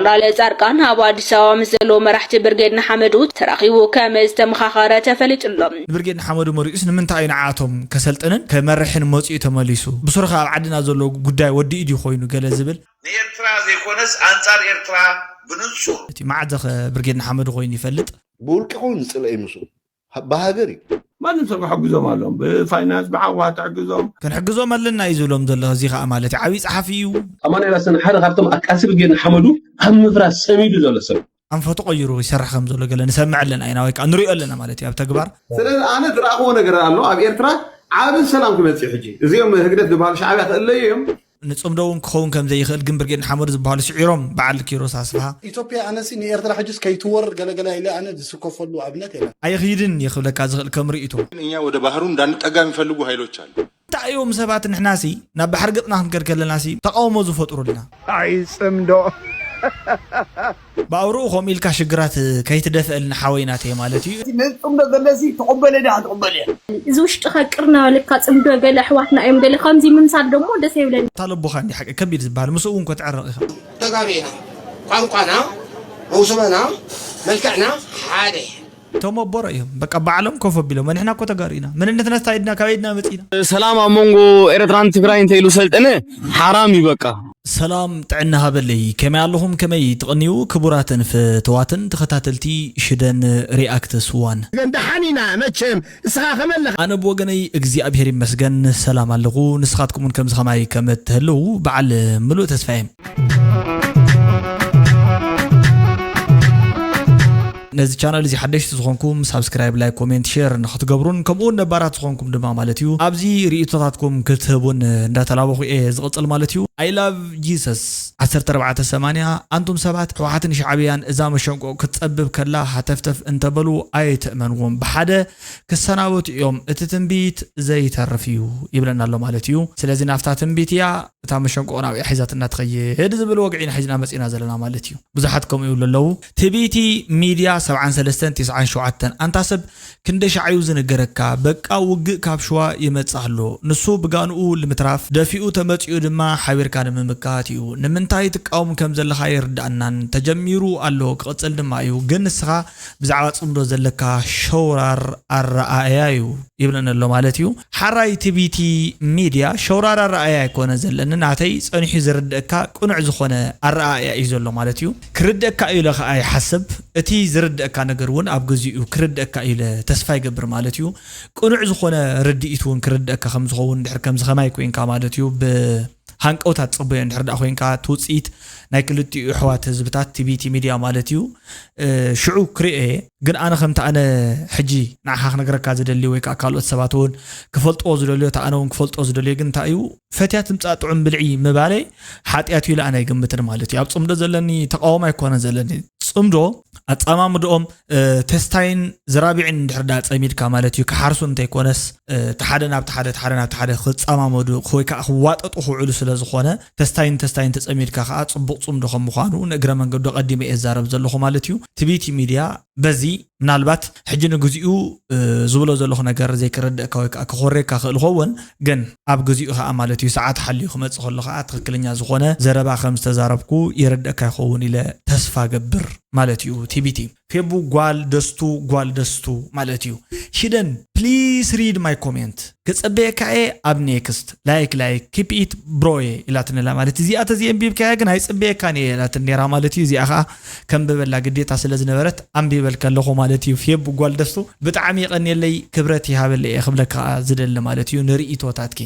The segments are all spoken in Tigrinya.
ጀነራል ጻድቃን ኣብ ኣዲስ ኣበባ ምስ ዘለዉ መራሕቲ ብርጌድ ንሓመዱ ተራኺቡ ከም ዝተመኻኸረ ተፈሊጡ ኣሎ። ንብርጌድ ንሓመዱ መሪኡስ ንምንታይ እዩ ንዓቶም ከሰልጥንን ከመርሕን መጺኡ ተመሊሱ? ብሱሩ ከ ኣብ ዓድና ዘሎ ጉዳይ ወዲኡ ድዩ ኮይኑ ገለ ዝብል? ንኤርትራ ዘይኮነስ ኣንጻር ኤርትራ ብንጹር። እቲ መዓዘኸ ብርጌድ ንሓመዱ ኮይኑ ይፈልጥ? ብውልቂ ኹን ዝጽልእ እዩ ምስኡ። ብሃገር እዩ። ማንም ሰብ ክሕግዞም ኣለዎም። ብፋይናንስ ብሓዋ ትሕግዞም። ክንሕግዞም ኣለና እዩ ዝብሎም ዘሎ። እዚ ከዓ ማለት እዩ ዓብዪ ፀሓፊ እዩ። ኣማኑኤል ኣሰና ሓደ ካብቶም ኣቃሲ ብርጌድ ንሓመዱ ኣብ ምፍራስ ፀሚዱ ዘሎ ሰብ። ኣንፈቱ ቀይሩ ይሰርሕ ከም ዘሎ ገለ ንሰምዕ ኣለና ኢና ወይ ከዓ ንሪኦ ኣለና ማለት እዩ ኣብ ተግባር። ስለዚ ኣነ ዝረኣኽዎ ነገር ኣሎ ኣብ ኤርትራ ዓቢ ሰላም ክመጽእ እዩ ሕጂ። እዚኦም ህግደፍ ዝበሃሉ ሻዕብያ ክእለዩ እዮም። ንጽምዶ እውን ክኸውን ከም ዘይኽእል ግን ብርጌድ ንሓመዱ ዝበሃሉ ስዒሮም በዓል ኪሮስ ኣስፍሃ። ኢትዮጵያ ኣነሲ ንኤርትራ ሕጅስ ከይትወርር ገለገለ ኢለ ኣነ ዝስከፈሉ ኣብነት የለን። ኣይኽይድን እየ ክብለካ ዝኽእል ከም ርእይቶ። እኛ ወደ ባህሩ እንዳንጠጋ የሚፈልጉ ኃይሎች አሉ። እንታይ እዮም ሰባት ንሕናሲ ናብ ባሕሪ ገጽና ክንከድ ከለናሲ ተቃውሞ ዝፈጥሩልና። ኣይ ጽምዶ። ብኣውርኡ ከምኡ ኢልካ ሽግራት ከይትደፍእልና ሓወይ ናተይ ማለት እዩ። ነዚ ጽምዶ ዘለሲ ትቕበለ ዲኻ ትቕበልዮ? እዚ ውሽጥኻ ቅር እናበለካ ጽምዶ ገለ ኣሕዋትና እዮም ገለ ከምዚ ምምሳል ደሞ ደስ ኣይብለኒ። እታ ለቦኻ እንዲ ሓቂ ከቢድ ዝበሃል ምስኡ እውን ኮ ትዕረቕ ኢኻ። ተጋሩ ኢና ቋንቋና መውስቦና መልክዕና ሓደ። እቶም ኣቦሮ እዮም በቃ ባዕሎም ኮፍ ኣቢሎም ንሕና እኮ ተጋሩ ኢና መንነትና እንታይ ድና ካበይ ድና መፂና። ሰላም ኣብ መንጎ ኤረትራን ትግራይ እንተኢሉ ሰልጠነ ሓራም እዩ በቃ። ሰላም ጥዕና ሃበለይ ከመይ ኣለኹም ከመይ ትቕንዩ ክቡራትን ፍትዋትን ተኸታተልቲ ሽደን ሪኣክትስ ዋን። ግን ደሓን ኢና መቸም እስኻ ከመለኻ። ኣነ ብወገነይ እግዚኣብሄር ይመስገን ሰላም ኣለኹ ንስኻትኩምን ከምዚ ኸማይ ከም እትህልው በዓል ምሉእ ተስፋ እየ። ነዚ ቻናል እዚ ሓደሽቲ ዝኾንኩም ሳብስክራይብ ላይክ ኮሜንት ሼር ንክትገብሩን ከምኡውን ነባራት ዝኾንኩም ድማ ማለት እዩ ኣብዚ ርእቶታትኩም ክትህቡን እንዳተላበኹ እየ ዝቕፅል ማለት እዩ። I love Jesus ዓሰርተ ኣርባዕተ ሰማንያ ኣንቱም ሰባት ህወሓትን ሻዕብያን እዛ መሸንቆቕ ክትፀብብ ከላ ሃተፍተፍ እንተበሉ ኣይትእመንዎም ብሓደ ክሰናበቱ እዮም እቲ ትንቢት ዘይተርፍ እዩ ይብለና ኣሎ ማለት እዩ። ስለዚ ናብታ ትንቢት እያ እታ መሸንቆቕ ናብኣ ሒዛትና ትኸይድ ዝብል ወግዒ ኢና ሒዝና መፂና ዘለና ማለት እዩ። ብዙሓት ከምኡ ይብሉ ኣለዉ። ትቢቲ ሚድያ ሰብዓን ሰለስተን ቲስዓን ሸውዓተን ኣንታ ሰብ ክንደይ ሻዕ እዩ ዝንገረካ በቃ ውግእ ካብ ሽዋ ይመፅእ ኣሎ ንሱ ብጋንኡ ልምትራፍ ደፊኡ ተመፂኡ ድማ ሓቢርካ ንምምካት እዩ ንምንታይ ትቃወም ከም ዘለኻ ኣይርድኣናን ተጀሚሩ ኣሎ ክቕፅል ድማ እዩ ግን ንስኻ ብዛዕባ ፅምዶ ዘለካ ሸውራር ኣረኣእያ እዩ ይብለና ኣሎ ማለት እዩ። ሓራይ ቲቢቲ ሚድያ ሸውራራ ረኣያ ኣይኮነ ዘለኒ ናተይ ጸኒሑ ዝርድእካ ቅኑዕ ዝኾነ ኣረኣእያ እዩ ዘሎ ማለት እዩ። ክርድእካ እዩ ኢለ ከኣ ይሓስብ እቲ ዝርድእካ ነገር እውን ኣብ ግዚኡ ክርድእካ እዩ ኢለ ተስፋ ይገብር ማለት እዩ። ቅኑዕ ዝኾነ ርድኢት እውን ክርድእካ ከም ዝኸውን ድሕር ከምዚ ከማይ ኮይንካ ማለት እዩ ብ ሃንቀውታ ትጽበዮ እንድሕር ደኣ ኮይንካ እቲ ውጽኢት ናይ ክልቲኡ ኣሕዋት ህዝብታት ቲቢቲ ሚድያ ማለት እዩ ሽዑ ክሪኦ እየ ግን ኣነ ከምቲ ኣነ ሕጂ ንዓኻ ክነግረካ ዝደሊ ወይ ከዓ ካልኦት ሰባት እውን ክፈልጥዎ ዝደልዮ እቲ ኣነ እውን ክፈልጦ ዝደልዮ ግን እንታይ እዩ ፈትያ ትምፃእ ጥዑም ብልዒ ምባለይ ሓጢኣት እዩ ኢለ ኣነ ኣይግምትን ማለት እዩ ኣብ ፅምዶ ዘለኒ ተቃውሞ ኣይኮነን ዘለኒ ፅምዶ ኣፃማምድኦም ተስታይን ዝራቢዕን እንድሕር ዳ ጸሚድካ ማለት እዩ ክሓርሱ እንተይኮነስ እቲ ሓደ ናብቲ ሓደ እቲ ሓደ ናብቲ ሓደ ክጻማመዱ ወይ ከዓ ክዋጠጡ ክውዕሉ ስለ ዝኾነ ተስታይን ተስታይን ተጸሚድካ ከዓ ጽቡቕ ጽምዶ ከም ምዃኑ ንእግረ መንገዱ ኣቐዲመ እየ ዝዛረብ ዘለኹ ማለት እዩ። ትቢቲ ሚድያ በዚ ምናልባት ሕጂ ንግዚኡ ዝብሎ ዘለኹ ነገር ዘይክረድእካ ወይ ከዓ ክኾርየካ ክእል ኸውን ግን ኣብ ግዚኡ ከዓ ማለት እዩ ሰዓት ሓልዩ ክመጽእ ከሎ ከዓ ትኽክለኛ ዝኾነ ዘረባ ከም ዝተዛረብኩ ይረድእካ ይኸውን ኢለ ተስፋ ገብር። ማለት እዩ ቲቢቲ ፌቡ ጓል ደስቱ ጓል ደስቱ ማለት እዩ ሽደን please read my comment ክፅበየካ እየ ኣብ next like like keep it broye ኢላትኒ ኣላ ማለት እዚኣ ተዘየንቢብካያ ግን ኣይፅበየካን እየ ኢላትኒ ነይራ ማለት እዩ እዚኣ ከዓ ከንብበላ ግዴታ ስለ ዝነበረት ኣንቢበልኪ ኣለኹ ማለት እዩ ፌቡ ጓል ደስቱ ብጣዕሚ የቐንየለይ ክብረት ይሃበለይ እየ ክብለካ ዝደሊ ማለት እዩ ንርእይቶታትኪ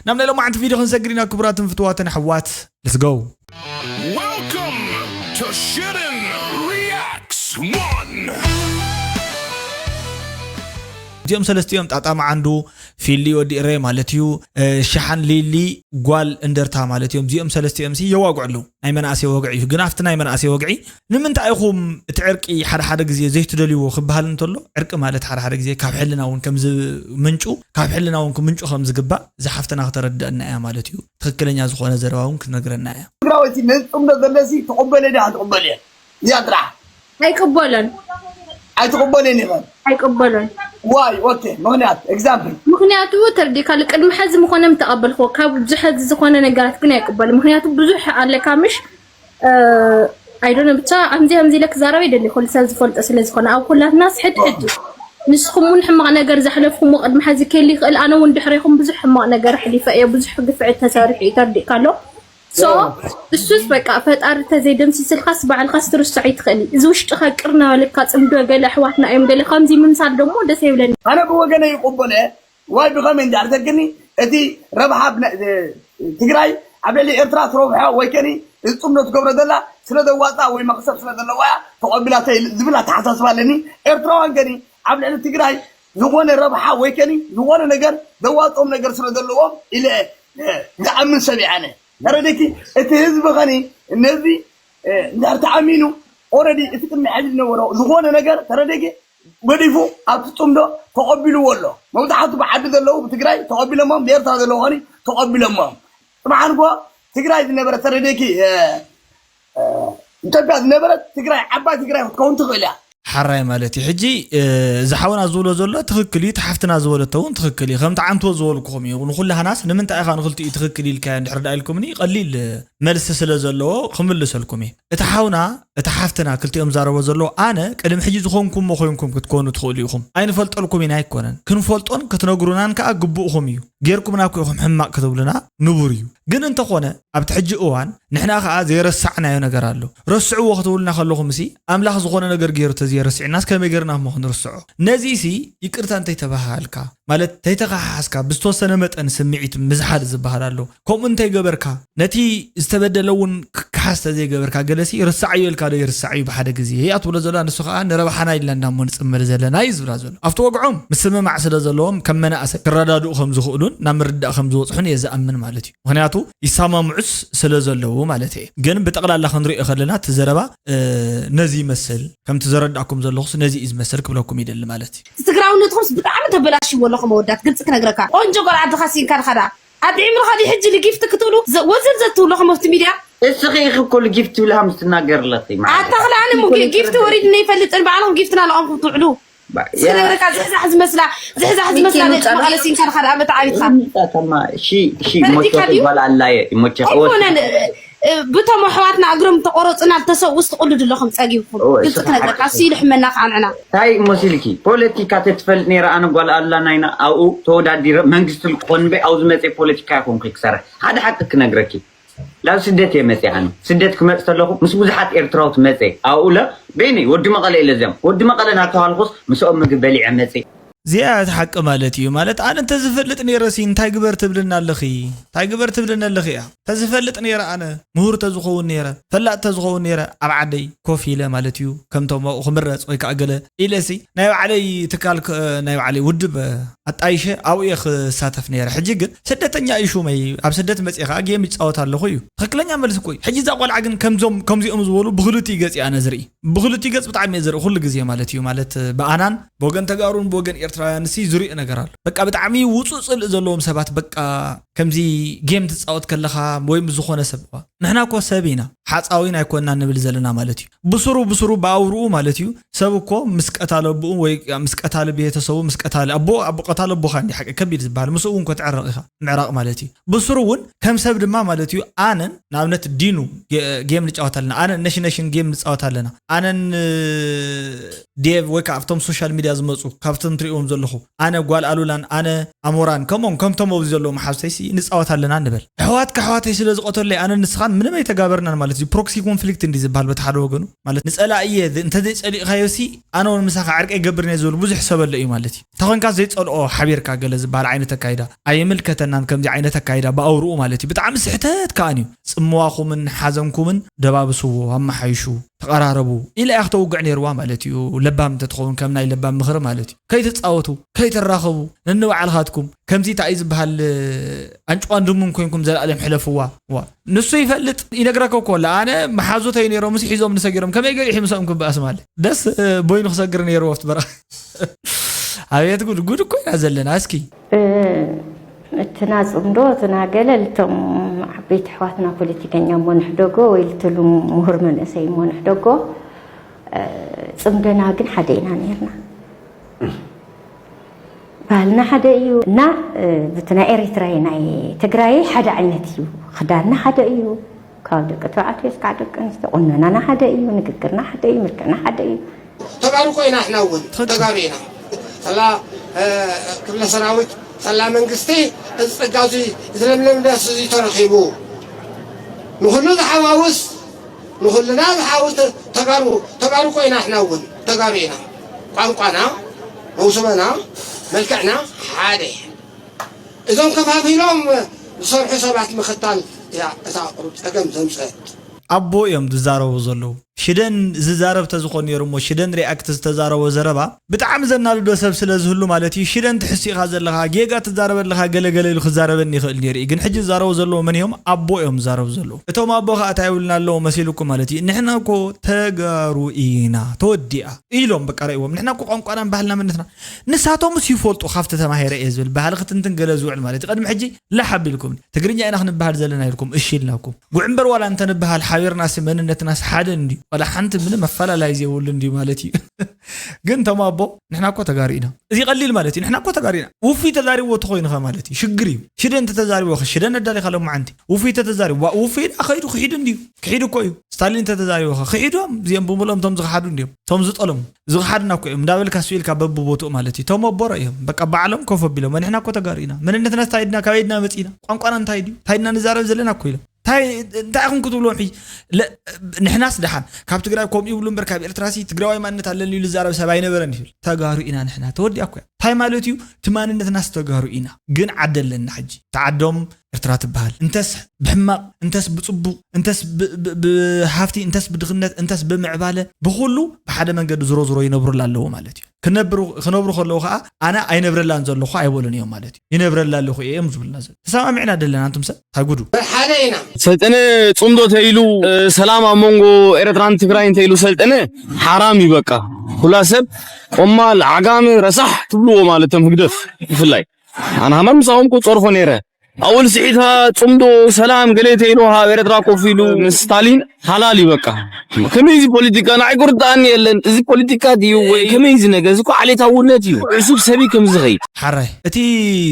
ናብ ናይ ሎማዓንቲ ቪድዮ ክንሰግር ኢና ክቡራትን ፍትዋትን ኣሕዋት let's go Welcome to Shooting Reacts one! እዚኦም ሰለስቲኦም ጣጣ መዓንዱ ፊሊ ወዲ እሬ ማለት እዩ ሸሓን ሊሊ ጓል እንደርታ ማለት እዮም እዚኦም ሰለስቲኦም ሲ የዋግዑ ኣለዉ ናይ መናእሰይ ወግዒ እዩ ግን ኣብቲ ናይ መናእሰይ ወግዒ ንምንታይ ኢኹም እቲ ዕርቂ ሓደ ሓደ ግዜ ዘይትደልይዎ ክበሃል እንተሎ ዕርቂ ማለት ሓደ ሓደ ግዜ ካብ ሕልና እውን ከም ዝምንጩ ካብ ሕልና እውን ክምንጩ ከም ዝግባእ እዛ ሓፍትና ክተረድአና እያ ማለት እዩ ትኽክለኛ ዝኾነ ዘረባ እውን ክትነግረና እያ። ትግራወይቲ ነዚ ፅምዶ ዘለሲ ትቕበልዮ ዲኻ ትቕበልዮን? እዚኣ ጥራሕ። ኣይቅበሎን። ኣይትቕበልዮን ኢኸን? ኣይቅበሎን። ዋይ ኦኬ ምኽንያት example። ምኽንያቱ ተርዲእካ ቅድሚ ሐዚ ምኾነ ምተቐበልክዎ ካብ ብዙሕ ሐዚ ዝኾነ ነገራት ግን ኣይቅበልን ምኽንያቱ ብዙሕ ኣለካ ምሽ ኣይዶነ ብቻ ኣምዚ ኣምዚ ኢለ ክዛረብ ይደሊ ኩሉ ሰብ ዝፈልጦ ስለ ዝኾነ ኣብ ኩላትና ስሕድ ሕድ ንስኹም እውን ሕማቕ ነገር ዘሕለፍኩሞ ቅድሚ ሓዚ ክህል ይኽእል ኣነ እውን ድሕሬኹም ብዙሕ ሕማቕ ነገር ኣሕሊፈ እየ ብዙሕ ግፍዒ ተሰሪሑ እዩ ተርዲእካ ኣሎ so እሱስ በቃ ፈጣሪ ተዘይደምሲስልካስ ባዕልካስ ትርስዖ ይትኽእል እዩ እዚ ውሽጥኻ ቅር እናበለካ ፅምዶ ገለ ኣሕዋትና እዮም ገለ ከምዚ ምምሳል ደግሞ ደስ ይብለኒ ኣነ ብወገነ ይቆበለ ዋይ ብኸመይ እንድሕር ተግኒ እቲ ረብሓ ትግራይ ኣብ ልዕሊ ኤርትራ ትረብሖ ወይ ከኒ እዚ ፅምዶ ትገብሮ ዘላ ስለ ዘዋፃ ወይ መክሰብ ስለ ዘለዋ እያ ተቐቢላቶ ዝብል ኣተሓሳስባ ኣለኒ። ኤርትራውያን ከኒ ኣብ ልዕሊ ትግራይ ዝኾነ ረብሓ ወይ ከኒ ዝኾነ ነገር ዘዋፅኦም ነገር ስለ ዘለዎም ኢለ ዝኣምን ሰብ እየ ኣነ። ተረዲእኪ? እቲ ህዝቢ ከኒ ነዚ እንድሕር ተኣሚኑ ኦረዲ እቲ ቅድሚ ሕዚ ዝነበሮ ዝኾነ ነገር ተረዲእኪ? ገዲፉ ኣብቲ ፅምዶ ተቐቢልዎ ኣሎ። መብዛሕቱ ብዓዲ ዘለዉ ብትግራይ ተቐቢሎሞም፣ ብኤርትራ ዘለዉ ኸኒ ተቐቢሎሞም። ፅባሕ ንግሆ ትግራይ ዝነበረ ተረዴኪ ኢትዮጵያ ዝነበረት ትግራይ ዓባይ ትግራይ ክትከውን ትኽእል እያ። ሓራይ ማለት እዩ። ሕጂ እዚ ሓውና ዝብሎ ዘሎ ትኽክል እዩ፣ እቲ ሓፍትና ዝበለቶ እውን ትኽክል እዩ። ከምቲ ዓንቶ ዝበልኩኹም እዩ። ንኹላህናስ ንምንታይ ኢኻ ንኽልቲኡ ትኽክል ኢልካዮ እንድሕር ደኣ ኢልኩምኒ ቀሊል መልሲ ስለ ዘለዎ ክምልሰልኩም እየ። እቲ ሓውና እቲ ሓፍትና ክልቲኦም ዝዛረቦ ዘለዉ ኣነ ቅድሚ ሕጂ ዝኾንኩሞ ኮይንኩም ክትኮኑ ትኽእሉ ኢኹም ኣይንፈልጠልኩም ኢና ኣይኮነን ክንፈልጦን ክትነግሩናን ከኣ ግቡእኹም እዩ ጌርኩምና እኮ ኢኹም ሕማቕ ክትብሉና ንቡር እዩ ግን እንተኾነ ኣብቲ ሕጂ እዋን ንሕና ከኣ ዘይረሳዕናዮ ነገር ኣሎ ረስዕዎ ክትብሉና ከለኹምሲ ኣምላኽ ዝኾነ ነገር ጌሩ ተዘየረሲዕናስ ከመይ ጌርና እሞ ክንርስዖ ነዚሲ ይቅርታ እንተይተባሃሃልካ ማለት ተይተኸሓሓስካ ብዝተወሰነ መጠን ስምዒት ምዝሓል ዝበሃል ኣሎ። ከምኡ እንተይገበርካ ነቲ ዝተበደለ እውን ክከሓስ ተዘይገበርካ ገለሲ ርሳዓዮ ኢልካ ዶ ይርሳዕ እዩ ብሓደ ግዜ እያ ትብሎ ዘላ ንሱ ከዓ ንረብሓና ኢልና እንዳሞ ንፅመር ዘለና እዩ ዝብላ ዘሎ። ኣብቲ ወግዖም ምስምማዕ ስለ ዘለዎም ከም መናእሰይ ክረዳድኡ ከም ዝኽእሉን ናብ ምርድዳእ ከም ዝበፅሑን እየ ዝኣምን ማለት እዩ። ምኽንያቱ ይሰማምዑስ ስለ ዘለዉ ማለት እየ። ግን ብጠቕላላ ክንሪኦ ከለና እቲ ዘረባ ነዚ ይመስል ከምቲ ዘረዳእኩም ዘለኹስ ነዚ እዩ ዝመስል ክብለኩም ይደሊ ማለት እዩ። ትግራውነትኩምስ ብጣዕሚ ተበላሽዎ ኣለኹም ኣወዳት ግልፂ ክነግረካ ቆንጆ ጓል ዓድኻ ሲንካ ድኻ ደኣ ኣጥዒምልኻ ድዩ ሕጂ ልጊፍቲ ክትብሉ ወዝል ዘትብለኹም ኣብቲ ሚድያ እስኺ ኢኺ እኮ ልጊፍቲ ትብልሃ ምስ ትናገሪ ኣለኺ ኣታ ክልኣነ እሞ ጊፍቲ ወሪድኒ ኣይፈልጥን ባዕልኹም ጊፍትና ለቐምኩም ትውዕሉ እስኪ ነግረካ ዝሕዛሕ ዝመስላ ዝሕዛሕ ዝመስላ ደቂ መቐለ ሲንካ ድኻ ደኣ መተዓቢትኻ ተማ ሺ ሺ ሞቸ ጓል ኣላየ ሞቸ ኣይኮነን ብቶም ኣሕዋትና እግሮም ተቆረፁና ዝተሰውኡ ዝትቅልዱ ኣለኹም ፀጊብኩም ግልፂ ክነግረካ እሱ ኢሉ ሕመና ከዓ ንዕና እንታይ መሲልኪ ፖለቲካ ተትፈልጥ ነይረ ኣነ ጓል ኣላ ናይና ኣብኡ ተወዳዲረ መንግስቲ ልክኾን እምበይ ኣብኡ ዝመፀ ፖለቲካ ይኮንኩ ክሰርሕ ሓደ ሓቂ ክነግረኪ ላብ ስደት እየ መፅእ ኣነ ስደት ክመፅ ተለኹ ምስ ብዙሓት ኤርትራውት መፀ ኣብኡ ለ በይነይ ወዲ መቐለ ኢለ እዚኦም ወዲ መቐለ ናተባልኩስ ምስኦም ምግቢ በሊዐ መፅእ እዚኣ እቲ ሓቂ ማለት እዩ ማለት ኣነ እንተዝፈልጥ ነይረ ሲ እንታይ ግበር ትብልና ኣለኺ እንታይ ግበር ትብልና ኣለኺ እያ ተዝፈልጥ ነይረ ኣነ ምሁር ተዝኸውን ነይረ ፈላጥ ተዝኸውን ነይረ ኣብ ዓደይ ኮፍ ኢለ ማለት እዩ ከምቶም ኣብኡ ክምረፅ ወይ ከዓ ገለ ኢለ ሲ ናይ ባዕለይ ትካል ናይ ባዕለይ ውድብ ኣጣይሸ ኣብኡ እየ ክሳተፍ ነይረ ሕጂ ግን ስደተኛ እዩ ሹመይ ኣብ ስደት መፅእ ከዓ ጌም ይፃወት ኣለኹ እዩ ትክክለኛ መልሲ እኮ እዩ ሕጂ እዛ ቆልዓ ግን ከምዞም ከምዚኦም ዝበሉ ብክልቲኡ ገፅ እየ ኣነ ዝርኢ ብክልቲኡ ገፅ ብጣዕሚ እየ ዝርኢ ኩሉ ግዜ ማለት እዩ ማለት ብኣናን ብወገን ተጋሩን ብወገን ኤርትራውያን ሲ ዝሪኦ ነገር ኣሎ በቃ ብጣዕሚ ውፁእ ፅልእ ዘለዎም ሰባት በቃ ከምዚ ጌም ትፃወት ከለኻ ወይ ምስ ዝኾነ ሰብ ንሕና እኮ ሰብ ኢና ሓፃዊን ኣይኮንና ንብል ዘለና ማለት እዩ ብስሩ ብስሩ ብኣውርኡ ማለት እዩ ሰብ እኮ ምስ ቀታለ ኣቦኡ ወይ ምስ ቀታለ ቤተሰቡ ምስ ቀታለ ኣቦ ኣቦ ቀታለ ኣቦኻ እንዲ ሓቂ ከቢድ ዝበሃል ምስኡ እውን ኮትዕረቕ ኢኻ ምዕራቕ ማለት እዩ ብስሩ እውን ከም ሰብ ድማ ማለት እዩ ኣነን ንኣብነት ዲኑ ጌም ንጫወት ኣለና ኣነን ነሽነሽን ጌም ንፃወት ኣለና ኣነን ዴቭ ወይ ከዓ ኣብቶም ሶሻል ሚድያ ዝመፁ ካብቶም ትሪእዎም ዘለኹ ኣነ ጓል ኣሉላን ኣነ ኣሞራን ከምኦም ከምቶም ኣብዚ ዘለዉ መሓዙተይሲ ንፃወት ኣለና ንበል ኣሕዋት ከኣሕዋተይ ስለ ዝቐተሉለይ ኣነን ንስኻን ምንም ኣይተጋበርናን ማለት እዩ ፕሮክሲ ኮንፍሊክት እንዲ ዝበሃል በቲ ሓደ ወገኑ ማለት ንፀላእየ እንተዘይፀሊእኻዮሲ ኣነ እውን ምሳኻ ዕርቂ ኣይገብርን እየ ዝብል ብዙሕ ሰብ ኣሎ እዩ ማለት እዩ እንተ ኮንካ ዘይፀልኦ ሓቢርካ ገለ ዝበሃል ዓይነት ኣካይዳ ኣይምልከተናን ከምዚ ዓይነት ኣካይዳ ብኣውርኡ ማለት እዩ ብጣዕሚ ስሕተት ከኣን እዩ ፅምዋኹምን ሓዘንኩምን ደባብስዎ ኣመሓይሹ ተቐራረቡ ኢላ እያ ክተውግዕ ነይርዋ ማለት እዩ ለባም እንተትኸውን ከም ናይ ለባም ምኽሪ ማለት እዩ ከይትፃወቱ ከይትራኸቡ ነንባዕልኻትኩም ከምዚ እንታይ እዩ ዝበሃል ኣንጭዋን ድሙን ኮይንኩም ዘላለም ሕለፍዋ ዋ ንሱ ይፈልጥ ይነግረካ እኮ ኣለ ኣነ መሓዙተይ ነይሮምስ ሒዞም ንሰጊሮም ከመይ ገሪሑ ምሰኦም ክበኣስ ማለት ደስ ቦይኑ ክሰግር ነይርዎ ኣብቲ በረኻ ኣቤት ጉድ ጉድ እኮ ኢና ዘለና እስኪ እቲ ናፅምዶ እቲ ናገለ ልቶም ዓበይቲ ኣሕዋትና ፖለቲከኛ እሞ ንሕደጎ ወይ ልትሉ ምሁር መንእሰይ እሞ ንሕደጎ ፅምደና ግን ሓደ ኢና ነርና ባህልና ሓደ እዩ እና ብቲ ናይ ኤሪትራይ ናይ ትግራይ ሓደ ዓይነት እዩ ክዳንና ሓደ እዩ ካብ ደቂ ተባዕትዮ እስካዕ ደቂ ኣንስትዮ ቁኖናና ሓደ እዩ፣ ንግግርና ሓደ እዩ፣ መልክዕና ሓደ እዩ። ተጋሩ እኮ ኢና፣ ንሕና እውን ተጋሩ ኢና። ሳላ ክፍለ ሰራዊት፣ ሳላ መንግስቲ፣ እዚ ጸጋ እዚ፣ እዚ ለምለም ዳስ እዚ ተረኺቡ፣ ንኹሉ ዝሓዋውስ፣ ንኹልና ዝሓውስ ተጋሩ፣ ተጋሩ እኮ ኢና፣ ንሕና እውን ተጋሩ ኢና። ቋንቋና፣ መውስቦና፣ መልክዕና ሓደ። እዞም ከፋፊሎም ዝሰርሑ ሰባት ምኽታል እያ እታ ቁሩብ ጸገም ዘምጸት። ኣቦ እዮም ዝዛረቡ ዘለዉ። ሽደን ዝዛረብ ተዝኾን ነይሩ እሞ ሽደን ሪኣክት ዝተዛረቦ ዘረባ ብጣዕሚ ዘናድዶ ሰብ ስለ ዝህሉ ማለት እዩ። ሽደን ትሕሱ ኢኻ ዘለኻ፣ ጌጋ ትዛረብ ኣለኻ፣ ገለ ገለ ኢሉ ክዛረበኒ ይኽእል ነይሩ እዩ። ግን ሕጂ ዝዛረቡ ዘለዉ መን እዮም? ኣቦ እዮም ዝዛረቡ ዘለዉ። እቶም ኣቦ ኸኣ እንታይ ይብሉና ኣለዉ መሲልኩም ማለት እዩ? ንሕና እኮ ተጋሩ ኢና፣ ተወዲኣ ኢሎም በቃ ረእይዎም። ንሕና እኮ ቋንቋናን ባህልና መንነትና ንሳቶምስ ይፈልጡ ካብቲ ተማሂረ እየ ዝብል ባህሊ ክትንትን ገለ ዝውዕል ማለት እዩ። ቅድሚ ሕጂ ላሕ ኣቢልኩም ትግርኛ ኢና ክንበሃል ዘለና ኢልኩም እሺ ኢልናኩም። ጉዕ እምበር ዋላ እንተንበሃል ሓቢርናሲ መንነትናስ ሓደ እንድዩ። ዋላ ሓንቲ ምንም ኣፈላላይ ዘይብሉ እንድዩ ማለት እዩ። ግን እቶም ኣቦ ንሕና እኮ ተጋሩ ኢና። እዚ ቀሊል ማለት እዩ። ንሕና እኮ ተጋሩ ኢና። ውፉይ ተዛሪብዎ ተኾይኑ ኸ ማለት እዩ። ሽግር እዩ። ሽደን እንተተዛሪብዎ ኸ ሽደን ኣዳሊኻ ሎማዓንቲ። ውፉይ እንተተዛሪቡ ዋ ውፉይ ደኣ ኸይዱ ክሒዱ እንድዩ። ክሒዱ እኮ እዩ። ስታሊን እንተተዛሪብዎ ኸ ክሒዶም እዚኦም ብምልኦም እቶም ዝኸሓዱ እንድዮም። እቶም ዝጠለሙ ዝኸሓድና እኮ እዮም። እንዳበልካ ስኢልካ በብቦትኡ ማለት እዩ። እቶም ኣቦ ረእዮም በቃ ባዕሎም ኮፍ ኣቢሎም ንሕና እኮ ተጋሩ ኢና። መንነትና እንታይ ድና ካበይ ድና መፂና ቋንቋና እንታይ ድዩ እንታይ ድና ንዛረብ ዘለና እኮ ኢሎም። እንታይ እንታይ ኢኹም ክትብልዎም ሕጂ? ንሕናስ ደሓን ካብ ትግራይ ከምኡ ይብሉ እምበር ካብ ኤርትራሲ ትግራዋይ ማንነት ኣለኒ ኢሉ ዝዛረብ ሰብ ኣይነበረን ይብል። ተጋሩ ኢና ንሕና ተወዲኣ እኮ እያ። እንታይ ማለት እዩ? እቲ ማንነትናስ ተጋሩ ኢና ግን ዓዲ ኣለና ሕጂ። እቲ ዓዶም ኤርትራ ትበሃል እንተስ ብሕማቕ እንተስ ብፅቡቕ እንተስ ብሃፍቲ እንተስ ብድኽነት እንተስ ብምዕባለ ብኹሉ ብሓደ መንገዲ ዝሮ ዝሮ ይነብሩላ ኣለዎ ማለት እዩ። ክነብሩ ከለዉ ከዓ ኣነ ኣይነብረላን ዘለኹ ኣይበሉን እዮም ማለት እዩ። ይነብረላ ኣለኹ እዮም ዝብልና ዘሎ። ተሰማሚዕና ደለና ኣንቱም ሰብ እንታይ ጉዱ። ሓደ ኢና። ሰልጠነ ጽምዶ ተይሉ ሰላም ኣብ መንጎ ኤረትራን ትግራይን ተይሉ ሰልጠነ ሓራም እዩ በቃ። ኩላ ሰብ ቆማል ዓጋመ ረሳሕ ትብልዎ ማለት እቶም ህግደፍ ብፍላይ ኣነ ሃማን ምሳኹም ክጸርፎ ነይረ። ኣወል ስዒድ ጽምዶ ሰላም ገለ ተይሉ ኣብ ኤረትራ ኮፍ ኢሉ ምስ ስታሊን ሓላል እዩ በቃ። ከመይ እዚ ፖለቲካ ንዓይ ክርድኣኒ የለን። እዚ ፖለቲካ ድዩ ወይ ከመይ እዚ ነገር እዚ እኮ ዓሌታውነት እዩ። ዕሱብ ሰብ እዩ ከምዚ ዝኸይድ። ሓራይ እቲ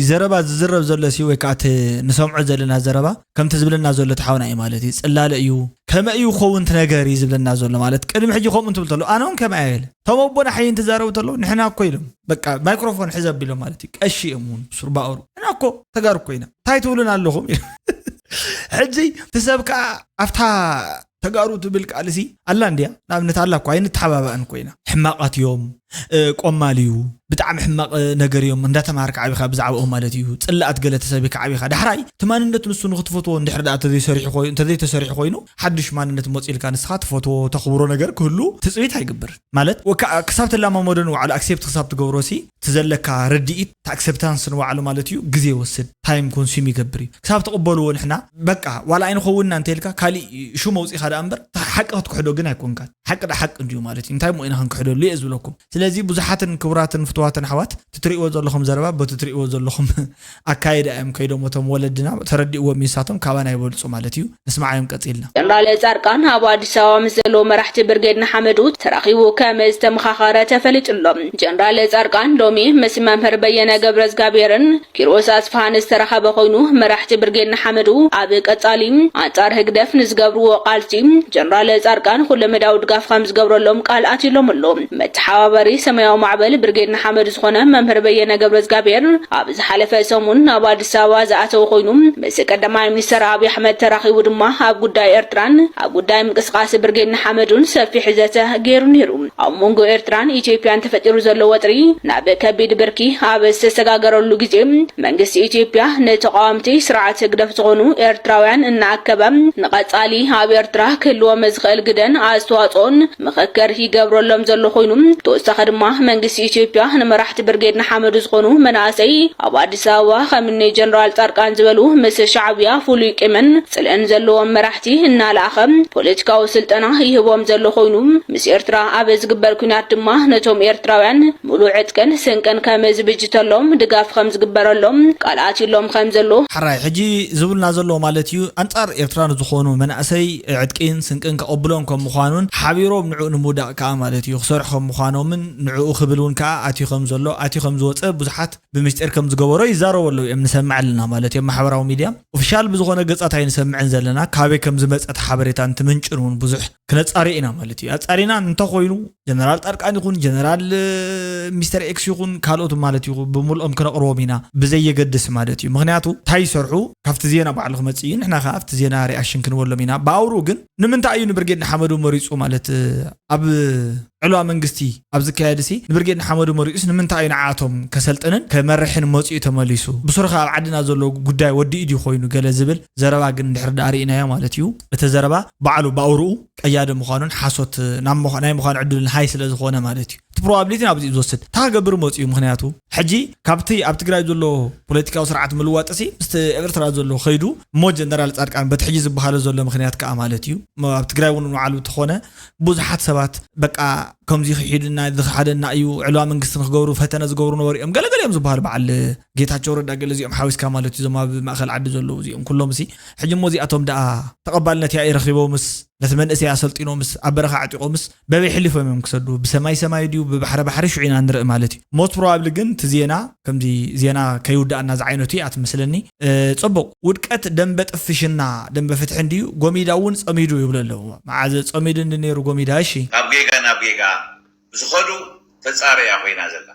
ዘረባ ዝዝረብ ዘሎ ሲ ወይ ከዓ እቲ ንሰምዖ ዘለና ዘረባ ከምቲ ዝብለና ዘሎ እቲ ሓውና እዩ ማለት እዩ። ጽላለ እዩ ከመ እዩ ክኸውን እቲ ነገር እዩ ዝብለና ዘሎ ማለት ቅድሚ ሕጂ ከምኡ እንትብል ተሎ ኣነ እውን ከመ ኣየለ እቶም ኣቦና ሓይ እንትዛረቡ ተሎ ንሕና እኮ ኢሎም በቃ ማይክሮፎን ሕዘ ኣቢሎም ማለት እዩ። ቀሺ እዮም እውን ሱርባኦሩ ንሕና እኮ ተጋሩ እኮ ኢና እንታይ ትብሉን ኣለኹም ኢሎም። ሕጂ እቲ ሰብ ከዓ ኣብታ ተጋሩ ትብል ቃልሲ ኣላ እንድያ ንኣብነት ኣላ እኮ ኣይንተሓባባእን ኮይና ሕማቃት እዮም። ቆማል እዩ ብጣዕሚ ሕማቅ ነገር እዮም እንዳተማሃርካ ዓቢኻ ብዛዕባኦም ማለት እዩ። ፅላኣት ገለ ተሰቢካ ዓቢኻ ዳሕራይ እቲ ማንነት ንሱ ንክትፈትዎ እንድሕር ደኣ እንተዘይሰሪሑ ኮይ- እንተዘይተሰሪሑ ኮይኑ ሓዱሽ ማንነት መፂኡ ኢልካ ንስኻ ትፈትዎ ተኽብሮ ነገር ክህሉ ትፅቢት ኣይግበርን ማለት ወካ- ክሳብ ትለማመዶ ንባዕሉ ኣክሴፕት ክሳብ ትገብሮ ሲ እቲ ዘለካ ርድኢት እቲ ኣክሰፕታንስ ንባዕሉ ማለት እዩ ግዜ ይወስድ ታይም ኮንሱም ይገብር እዩ ክሳብ ትቕበልዎ ንሕና በቃ ዋላ ኣይንኸውንና እንተኢልካ ካሊእ ሽም ኣውፂኻ ደኣ እምበር እታ ሓቂ ክትክሕዶ ግን ኣይኮንካን ሓቂ ደኣ ሓቂ እንድዩ ማለት እዩ እንታይ እሞ ኢና ክንክሕደሉ እየ ዝብለኩም ስለዚ ብዙሓትን ክቡራትን ፍትዋትን ኣሕዋት እቲ ትሪእዎ ዘለኹም ዘረባ በቲ ትሪእዎ ዘለኹም ኣካይዳ እዮም ከይዶም እቶም ወለድና ተረዲእዎም እዩ ንሳቶም ካባና ይበልፁ ማለት እዩ ንስምዓዮም ቀፂልና ጀነራል ፃድቃን ኣብ ኣዲስ ኣበባ ምስ ዘለዉ መራሕቲ ብርጌድ ንሓመዱ ተራኺቡ ከም ዝተመኻኸረ ተፈሊጡ ኣሎ። ጀነራል ፃድቃን ሎሚ ምስ መምህር በየነ ገብረዝጋብሔርን ኪሮስ ኣስፍሃን ዝተራኸበ ኮይኑ፣ መራሕቲ ብርጌድ ንሓመዱ ኣብ ቀፃሊ ኣንፃር ህግደፍ ንዝገብርዎ ቃልሲ ጀነራል ፃድቃን ኩለመዳያዊ ድጋፍ ከም ዝገብረሎም ቃል ኣትዩሎም ኣሎ። መተሓባበሪ ሰማያዊ ማዕበል ብርጌድ ንሓመዱ ዝኾነ መምህር በየነ ገብረዝጋብሔር ኣብ ዝሓለፈ ሰሙን ናብ ኣዲስ ኣበባ ዝኣተወ ኮይኑ፣ ምስ ቀዳማይ ሚኒስተር ኣብይ ኣሕመድ ተራኺቡ ድማ ኣብ ጉዳይ ኤርትራን ኣብ ጉዳይ ምንቅስቓስ ብርጌድ ንሓመዱን ሰፊሕ ዘተ ገይሩ ነይሩ። ኣብ መንጎ ኤርትራን ኢትዮጵያን ተፈጢሩ ዘሎ ወጥሪ ናብ ከቢድ ብርኪ ኣብ ዝተሰጋገረሉ ግዜ፣ መንግስቲ ኢትዮጵያ ንተቓወምቲ ስርዓት ህግደፍ ዝኾኑ ኤርትራውያን እናኣከበ፣ ንቐጻሊ ኣብ ኤርትራ ክህልዎም ዝኽእል ግደን ኣስተዋጽኦን ምኽክር ይገብረሎም ዘሎ ኮይኑ፣ ተወሳኺ ድማ መንግስቲ ኢትዮጵያ ንመራሕቲ ብርጌድ ንሓመዱ ዝኾኑ መናእሰይ ኣብ ኣዲስ ኣበባ ከምኒ ጀነራል ጻድቃን ዝበሉ ምስ ሻዕብያ ፍሉይ ቂምን ጽልእን ዘለዎም መራሕቲ እናለኣኸ ፖለቲካዊ ስልጠና ይህቦም ዘሎ ኮይኑ፣ ምስ ኤርትራ ኣብ ዝግበር ኲናት ድማ ነቶም ኤርትራውያን ሙሉእ ዕጥቅን ስንቅን ከም ዝብጅተሎም ድጋፍ ከም ዝግበረሎም ቃል ኣትዩሎም ከም ዘሎ። ሕራይ ሕጂ ዝብሉና ዘለዉ ማለት እዩ ኣንጻር ኤርትራ ንዝኾኑ መናእሰይ ዕጥቂን ስንቅን ከቐብሎም ከም ምዃኑን ሓቢሮም ንዕኡ ንምውዳቕ ከኣ ማለት እዩ ክሰርሑ ከም ምዃኖምን ንዕኡ ክብል እውን ከዓ ኣትዩ ከም ዘሎ ኣትዩ ከም ዝወፀ ብዙሓት ብምስጢር ከም ዝገበሮ ይዛረቡ ኣለዉ እዮም፣ ንሰምዕ ኣለና ማለት እዮም። ማሕበራዊ ሚድያ ኦፊሻል ብዝኾነ ገፃት ኣይንሰምዕን ዘለና፣ ካበይ ከም ዝመፀ እቲ ሓበሬታን እቲ ምንጭን እውን ብዙሕ ክነፃርዮ ኢና ማለት እዩ። ኣፃሪና እንተኮይኑ ጀነራል ፃድቃን ይኹን ጀነራል ሚስተር ኤክስ ይኹን ካልኦት ማለት እዩ ብምልኦም ክነቕርቦም ኢና፣ ብዘየገድስ ማለት እዩ። ምክንያቱ እንታይ ይሰርሑ ካብቲ ዜና ባዕሉ ክመፅእ እዩ፣ ንሕና ከዓ ኣብቲ ዜና ሪኣክሽን ክንበሎም ኢና። ብኣውሩ ግን ንምንታይ እዩ ንብርጌድ ንሓመዱ መሪፁ ማለት ኣብ ዕልዋ መንግስቲ ኣብ ዝካየድ ሲ ንብርጌድ ንሓመዱ መሪኡስ ንምንታይ እዩ ንዓቶም ከሰልጥንን ከመርሕን መፂኡ ተመሊሱ? ብሱሩ ከ ኣብ ዓድና ዘሎ ጉዳይ ወዲኡ ድዩ ኮይኑ ገለ ዝብል ዘረባ ግን እንድሕር ደኣ ርኢናዮ ማለት እዩ። እቲ ዘረባ ባዕሉ ብኣውርኡ ቀያዲ ምዃኑን ሓሶት ናይ ምዃን ዕድሉን ሃይ ስለ ዝኾነ ማለት እዩ። እቲ ፕሮባብሊቲ ናብዚ እዩ ዝወስድ። እንታይ ክገብር መፂኡ? ምክንያቱ ሕጂ ካብቲ ኣብ ትግራይ ዘሎ ፖለቲካዊ ስርዓት ምልዋጥሲ ምስቲ ኣብ ኤርትራ ዘሎ ከይዱ እሞ ጀነራል ፃድቃን በቲ ሕጂ ዝበሃሎ ዘሎ ምክንያት ከዓ ማለት እዩ ኣብ ትግራይ እውን ንባዕሉ እንተኾነ ብዙሓት ሰባት በቃ ከምዚ ክሒዱና ዝኸሓደና እዩ ዕልዋ መንግስቲ ንክገብሩ ፈተነ ዝገብሩ ነበሩ እዮም ገለገለ እዮም ዝበሃሉ በዓል ጌታቸው ረዳ ገለ እዚኦም ሓዊስካ ማለት እዩ ዞም ኣብ ማእከል ዓዲ ዘለዉ እዚኦም ኩሎም ሲ ሕጂ እሞ እዚኣቶም ደኣ ተቐባልነት ያኢ ረኺቦምስ ነቲ መንእሰይ ኣሰልጢኖምስ ኣብ በረኻ ኣዕጢቖምስ በበይ ሕሊፎም እዮም ክሰዱ ብሰማይ ሰማይ ድዩ ብባሕሪ ባሕሪ ሽዑ ኢና ንርኢ ማለት እዩ most probably ግን እቲ ዜና ከምዚ ዜና ከይውዳእና ዝዓይነቱ እያ ትመስለኒ። ጽቡቕ ውድቀት ደንበ ጥፍሽና ደንበ ፍትሒ እንድዩ ጎሚዳ እውን ጸሚዱ ይብሉ ኣለዉ። መዓዘ ጸሚዱ እንዲ ነይሩ ጎሚዳ? እሺ። ካብ ጌጋ ናብ ጌጋ ዝኸዱ ተጻረያ ኮይና ዘላ።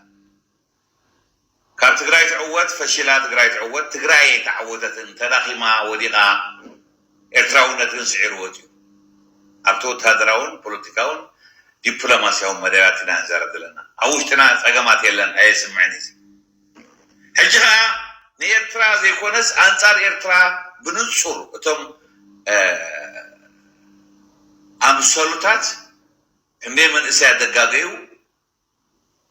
ካብ ትግራይ ትዕወት ፈሽላ ትግራይ ትዕወት ትግራይ ኣይተዓወተትን ተዳኺማ ወዲቓ ኤርትራውነት ግን ስዒርዎ እዩ። ኣብቲ ወታደራውን ፖለቲካውን ዲፕሎማስያውን መዳያት ኢና ንዛረብ ዘለና። ኣብ ውሽጥና ጸገማት የለን ኣየስምዕን እዩ። ሕጂ ኸዓ ንኤርትራ ዘይኮነስ ኣንጻር ኤርትራ ብንጹር እቶም ኣምሰሉታት ክንደይ መንእሰያት ዘጋገዩ